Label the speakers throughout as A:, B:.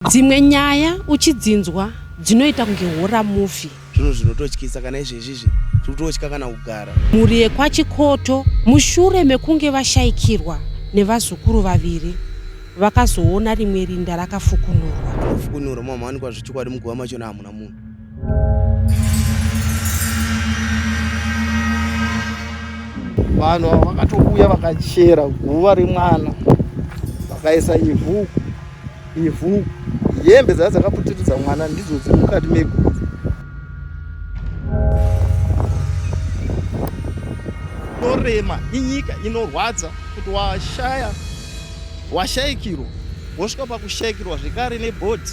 A: Dzimwe nyaya uchidzinzwa dzinoita kunge horror movie.
B: Zvinhu zvinototyisa kana izvezvi izvi tiri kutotya kana kugara.
A: Mhuri yekwaChikoto mushure mekunge vashaikirwa nevazukuru vaviri vakazoona rimwe rinda rakafukunurwa.
B: Kufukunurwa mamawanikwa zvechokwadi muguva machona hamuna munhu.
C: Vanhu ava vakatouya vakachera guva remwana vakaisa ivhu ivhu hembe dzava dzakaputiridza mwana ndidzo dziri mukati meguva. Inorema inyika inorwadza kuti washaya washaikirwa wosvika pakushaikirwa zvekare nebhodhi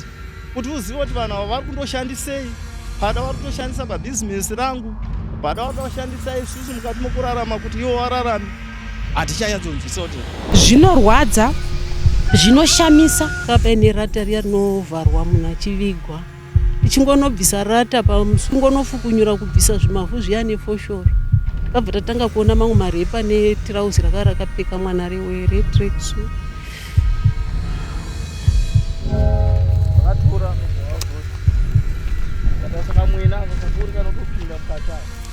C: kuti uzive kuti vanhu ava vari kundoshandisei pada vari kutoshandisa pabhizinesi rangu pada vari kutoshandisa isusu mukati mokurarama kuti ivo vararame hatichanyatsoonzwisa kuti
A: zvinorwadza zvinoshamisa.
D: Paine rata riya rinovharwa munhu achivigwa tichingonobvisa rata pamusungonofukunyura kubvisa zvimavhu zviya nefoshoro takabva tatanga kuona mamwe marepa netirauzi raka rakapfeka mwana retracksuit.
C: Vakatora vakatarisa kamwena aka kakuri kanotopinda mukati aka.